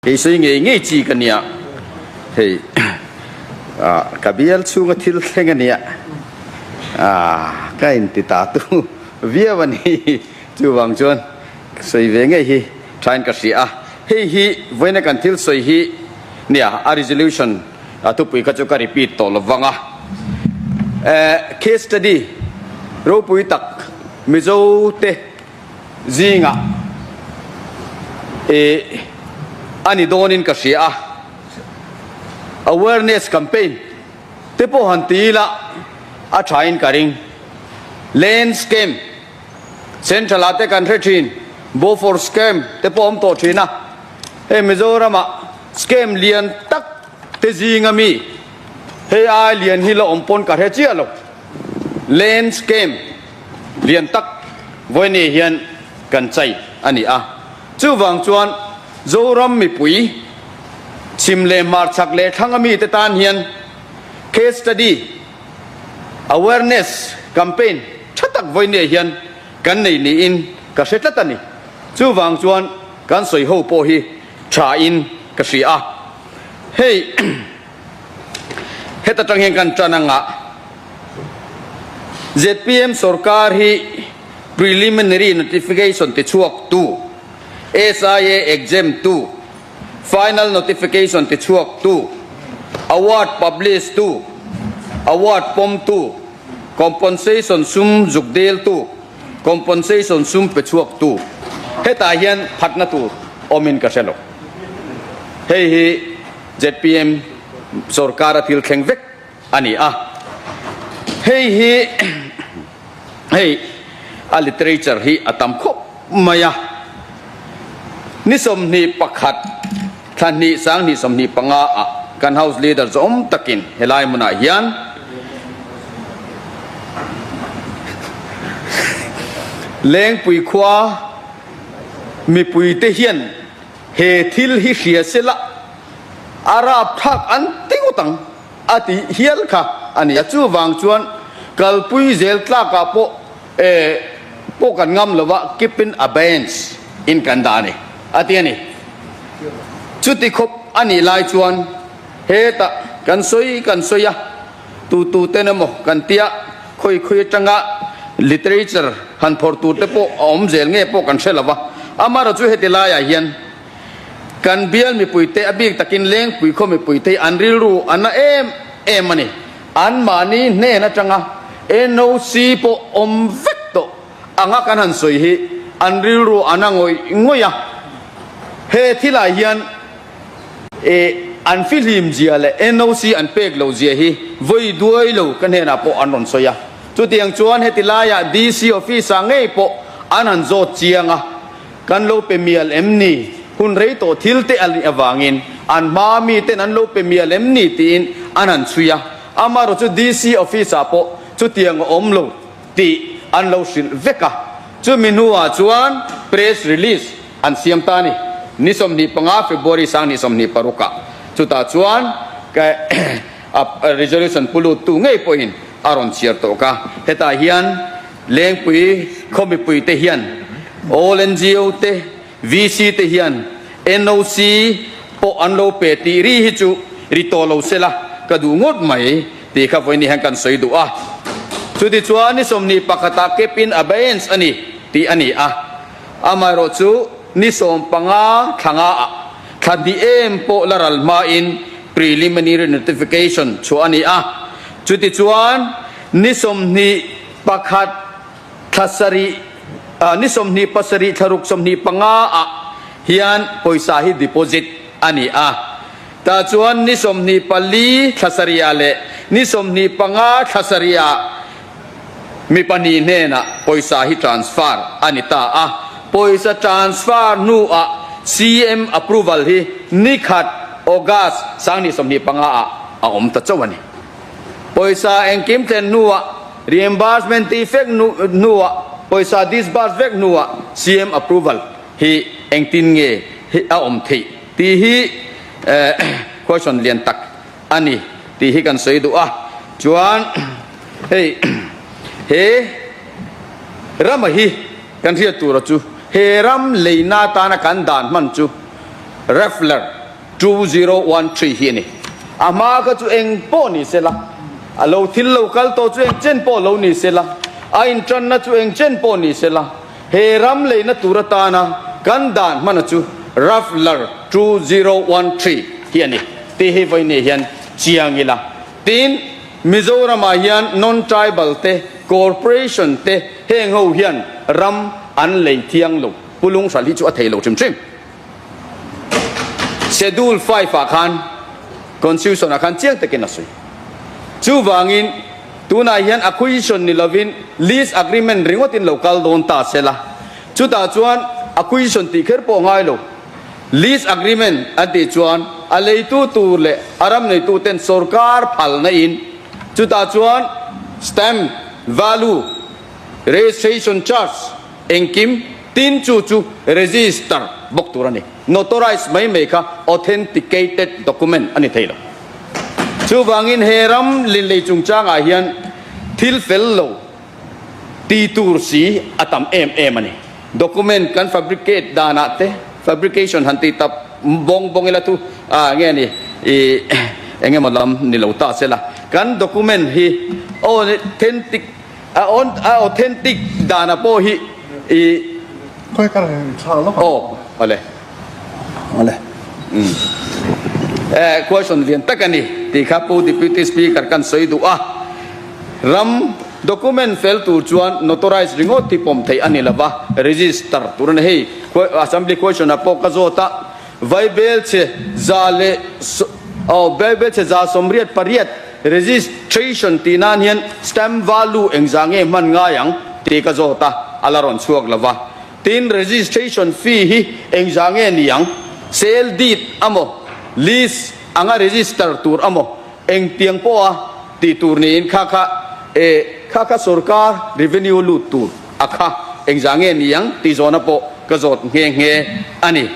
Kei sawi ngei ngei chi ka nia, hei ka bial chhunga thil thleng a nia, ka inti ta tu viau a ni, chuvang chuan sawi ve ngei hi thain ka hria a, hei hi vawiina kan thil sawi hi nia a resolution a thupui kha chu ka repeat tawh lo vang a, case study ropui tak Mizo te zingah ih a ni dawnin ka hria a, awareness campaign te pawh han ti ila a thain ka ring. Land scam central ah te kan hre thin, Bofor scam te pawh awm tawh thin a, hei Mizoramah scam lian tak te zinga mi hei ai lian hi la awm pawn ka hre chiah lo. Land scam lian tak vawiin hian kan chai a ni a. Chuvang chuan Zoram mipui chhim leh hmarchhak leh thlanga mite tan hian case study awareness campaign tha tak vawiin hian kan nei niin ka hre tlat a ni. Chuvang chuan kan sawi ho pawh hi tha in ka hria a. Hei. Heta tang hian kan tan anga zpm sorkar hi preliminary notification ti chhuak tu, SIA exempt tu, final notification ti chhuak tu, award publish tu, award pawm tu, compensation sum zuk dil tu, compensation sum pe chhuak tu. Hetah hian phatna tur awmin ka hre lo. Hei hi. Zpm sorkar a thil thleng vek a ni a, hei hi hei a literature hi a tam khawp mai a, ni 21 thla hnih sang hnih 25 ah kan house leader zawm takin helai hmunah hian Lengpui khua mipuite hian He thil hi hria sela a rapthlak an ti ngawt ang a ti hial kha a ni a. Chuvang chuan kalpui zel tlakah pawh eh pawh kan ngam lo va, keep in abeyance in kan dah a ni a ti a ni. Chuti khawp a nih lai chuan hetah kan sawi kan sawi a, tu tu ten emaw kan tia khawi khawi atanga literature han phawrh tur te pawh a awm zel nge pawh kan hre lo va. Amaherawh chu heti laiah hian kan bial mipuite a bik takin Lengpui khaw mipuite hi an rilru a na em em a ni. Anmahni hnen atanga NOC pawh awm vek tawh anga kan han sawi hi an rilru a na ngawih ngawih a. He thilah hian E, an fihlim zia leh NOC an pek lo zia hi vawi duai lo ka hnenah pawh an rawn sawi a. Chutiang chuan heti laiah DC office ah ngei pawh an han zawt chiang a, kan lo pe mial em ni? Hun rei tawh thil te a nih avangin an hma mi ten an lo pe mial em ni tiin an han chhui a. Amaherawh chu DC office ah pawh chutiang a awm lo tih an lo hrilh vek a. Chumi hnuah chuan press release an siam ta a ni. Ni 25 February 2026 ah chutah chuan ka resolution pu lut tu ngei pawhin a rawn chhiar tawh ka. Hetah hian Lengpui khaw mipui te hian All NGO te, VC te hian NOC pawh an lo pe tih ri hi chu ri tawh lo sela ka duh ngawt mai tih kha vawiin hian kan sawi duh a. Chutichuan ni 21 ah kept in abeyance a ni tih a ni a. Amaherawh chu ni 15 thla nga ah thla hnih em pawh la ral hmain preliminary notification chhuah a ni a. Chutichuan ni 21 thla sarih ni 27 thla ruk 25 ah hian pawisa hi deposit a ni a. Tah chuan ni 24 thla sarih ah leh ni 25 thla sarih ah Mi pahnih hnenah pawisa hi transfer a ni ta a, pawisa transfer hnuah CM approval hi ni khat August 2025 ah a awm ta chauh a ni. Pawisa engkim thlen hnuah reimbursement tih fek hnuah pawisa disburse vek hnuah CM approval hi engtin nge hi a awm theih tih hi question lian tak a ni tih hi kan sawi duh a, chuan hei he rama hi kan hriat tura chu he ram leina atana kan dan hman chu Raffler 2013 hi a ni. A hma kha chu eng pawh ni se la, a lo thil lo kal tawh chu eng chen pawh lo ni se la, a intanna chu eng chen pawh ni se la, he ram leina tur atana kan dan hmana chu Raffler 2013 hi a ni tih hi vawiin hian chiang ila. Tin, Mizoramah hian non-tribal te, corporation te heng ho hian ram an lei thiang lo. Pu Lunghral hi chu a thei lo hrim hrim. Schedule five ah khan Constitution ah khan chiang takin a sawi. Chuvangin tunah hian acquisition ni lovin lease agreement ringawtin lo kal dawn ta se la, chutah chuan acquisition tih kher pawh ngai lo. Lease agreement an tih chuan a leitu tur leh a ram neitu ten sorkar phalna in chutah chuan stamp value, registration charge engkim tin chu chu register bawk tur a ni. Notarized mai mai kha authenticated document a ni thei lo. Chuvangin he ram linlei chungchangah hian thil fel lo Ti tur si a tam em em a ni. Document kan fabricate danah te, fabrication han ti tap bawng bawng ila thu ah nge ni i eng emaw lam ni lo ta se la. Kan document hi authentic a authentic dana pawh hi i Khawi ka rawn thlak lawk ang. Aw awle. Awle. Umm. Eh question lian tak a ni tih kha Pu Deputy Speaker kan sawi duh a. Ram document fel tur chuan notarized ringawt hi pawm theih a ni lo va, register tur a ni. Hei Assembly question ah pawh ka zawt a, Vaibelchhe za leh aw Vaibelchhe 188 registration tih nan hian stamp value engzah nge hman ngai ang tih ka zawt a, a la rawn chhuak lo va. Tin, registration fee hi engzah nge ni ang? Sale deed amaw, lease anga register tur amaw, engtiang pawha tih tur niin kha kha e kha kha sorkar revenue lut tur a kha engzah nge ni ang tih zawhna pawh ka zawt nghe nghe a ni.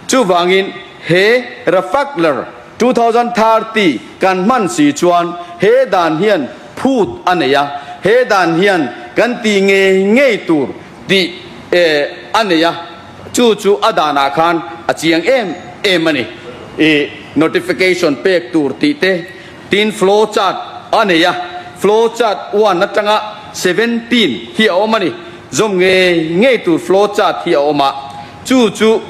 Chuvangin he Rafakler 2030 kan hman si chuan he dan hian phut a nei a, he dan hian kan tih ngei ngei tur tih e a nei a, chu chu a danah khan a chiang em em a ni. I notification pek tur tih te, tin flow chart a nei a, flow chart one atanga 17 hi a awm a ni. Zawm ngei ngei tur flow chart hi a awm a, chu chu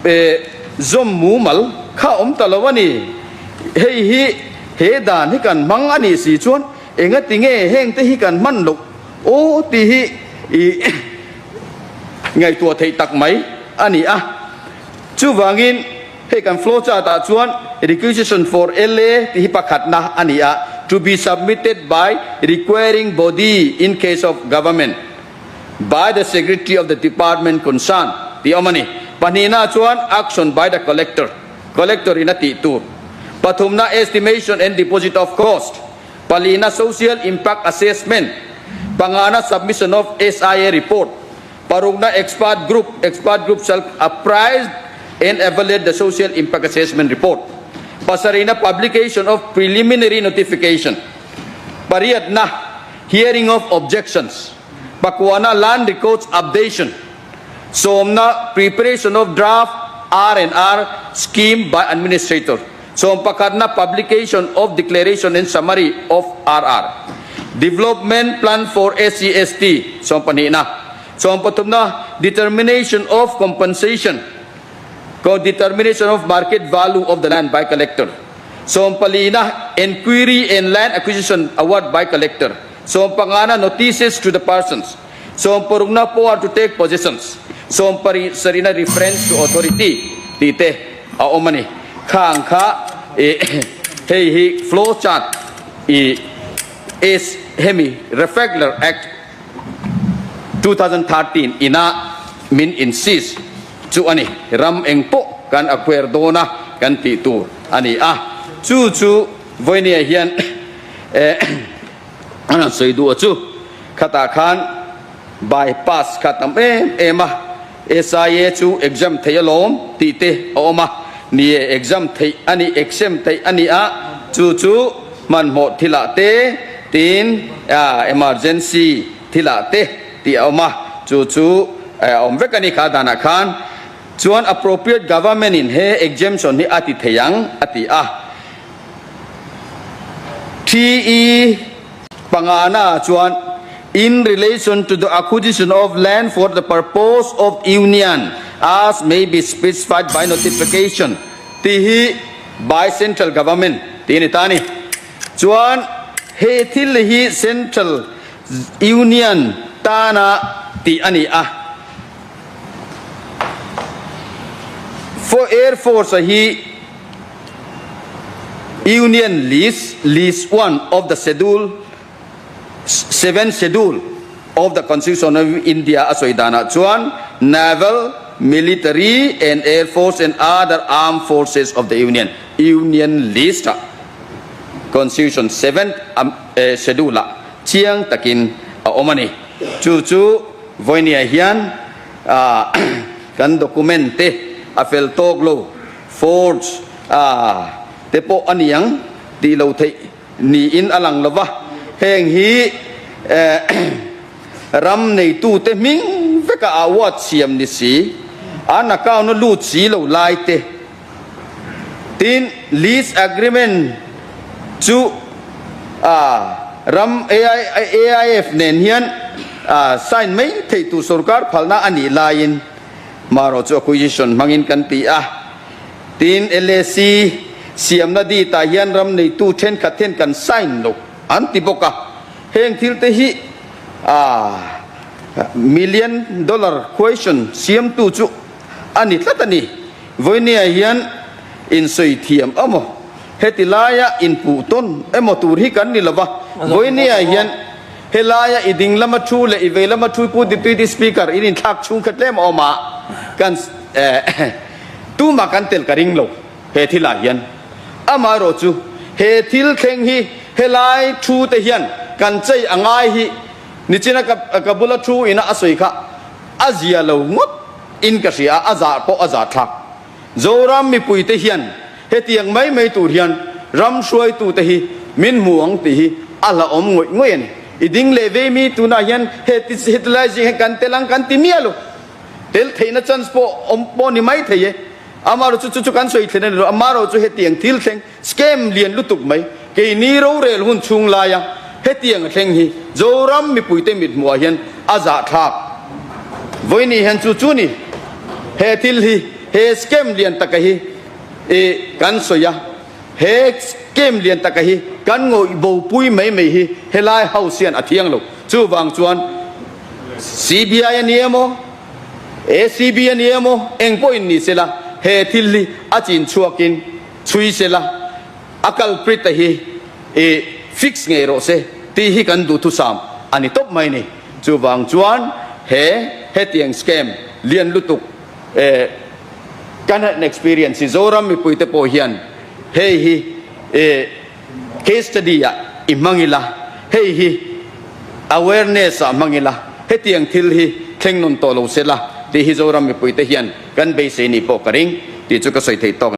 e zawm mumal kha a awm ta lo a ni. Hei hi he dan hi kan hmang a nih si chuan engati nge hengte hi kan hman loh Aw tih hi i ngaihtuah theih tak mai a ni a. Chuvangin hei kan flow chart ah chuan requisition for LA tih hi pakhatna a ni a, to be submitted by requiring body in case of government by the secretary of the department concerned tih a awm a ni. Pahnihna chuan action by the collector, collector in a tih tur. Pathumna estimation and deposit of cost. Palina Social Impact Assessment, pangana Submission of SIA Report, parukna Expert Group, Expert Group shall appraise and evaluate the Social Impact Assessment Report, pasarihna Publication of Preliminary Notification, pariatna Hearing of Objections, pakuana Land Records Updation, Sawmna, Preparation of Draft R and R Scheme by Administrator, Sawmpakhatna, Publication of Declaration and Summary of RR Development Plan for SCST, Sawmpahnihna, Sawmpathumna, Determination of Compensation, Determination of Market Value of the Land by Collector, Sawmpalina, Enquiry and Land Acquisition Award by Collector, Sawmpangana, Notices to the Persons, Sawmparukna power to take possessions, Sawmparisarina reference to authority tih te a awm a ni. Khang kha i hei hi flow chart i is hemi Refegler Act 2013 ina min insist chu a ni. Ram eng pawh kan acquire dawn a kan tih tur a ni a. Chu chu vawinia hian An han sawi duh a chu khatah khan bypass kha tam em em a, SIA chu exam theih alawm tih te a awm a, ni e exam theih a ni exam theih a ni a, chu chu hmanhmawh thilah te tin emergency thilah te tih a awm a, chu chu a awm vek a ni kha danah khan. Chuan appropriate government in he exemption hi a ti thei ang a ti a. TE pangana ah chuan in relation to the acquisition of land for the purpose of union as may be specified by notification tih hi by central government tih a ni ta a ni. Chuan he thil hi central union tana tih a ni a. For Air Force a hi Union List, List one of the Schedule, Seventh Schedule of the Constitution of India a sawi danah chuan Naval, Military and Air Force and other Armed Forces of the Union, Union List ah Constitution Seventh Schedule ah chiang takin a awm a ni. Chu chu vawinia hian kan document te a fel tawk lo, forge te pawh a niang tih lo theih niin a lang lova, heng hi ram neitute hming veka award siam ni si, an account a lut si lo lai te, tin lease agreement chu ram AIF nen hian sign mai theih tur sorkar phalna a nih laiin marawh chu acquisition hmangin kan ti a. Tin, LAC siamna deed ah hian ram neitu thenkhat hian kan sign lo an ti bawk a. Heng thil te hi million dollar question siamtu chu a ni tlat a ni. Vawinia hian insawi thiam emaw, heti laia inpuh tawn emaw tur hi kan ni lo va. Vawinia hian helaia i ding lama thu leh i vei lama thu Pu Deputy Speaker in inthlak chhung kha tlem a awm a, kan Tumah kan tel ka ring lo he thil ah hian. Amaherawh chu he thil thleng hi helai thu te hian kan chei a ngai hi nichina ka bula thu ina a sawi kha a zia lo ngawt in ka hria a, a zah pawh a zah thlak. Zoram mipui te hian hetiang mai mai tur hian ram hruaitu te hi min hmu ang tih hi a hlauhawm ngawih ngawih a ni. I ding leh vei mi tunah hian heti lai zing hian kan tel ang kan ti miah lo. Tel theihna chance pawh awm pawh ni mai thei e. Amaherawh chu chu chu kan sawi thlen a ni lo. Amaherawh chu hetiang thil thleng scam lian lutuk mai keini rorel hun chhung laia hetiang a thleng hi Zoram mipuite mithmuhah hian a zahthlak. Vawiini hian chu chu ni he thil hi he scam lian taka hi i kan sawi a. He scam lian taka hi kan ngawih bopui mai mai hi helai house hian a thiang lo. Chuvang chuan CBI a ni emaw, ACB a ni emaw, eng pawhin ni sela, he thil hi a chin chhuakin chhui sela, a culprit a hi i fix ngei rawh se tih hi kan duhthusam a ni tawp mai ni. Chuvang chuan he hetiang scam lian lutuk eh kan han experience hi Zoram mipuite pawh hian hei hi eh Case study ah i hmang ila, hei hi awareness ah hmang ila, hetiang thil hi thleng nawn tawh lo se la tih hi Zoram mipuite hian kan beisei ni pawh ka ring tih chu ka sawi thei tawk.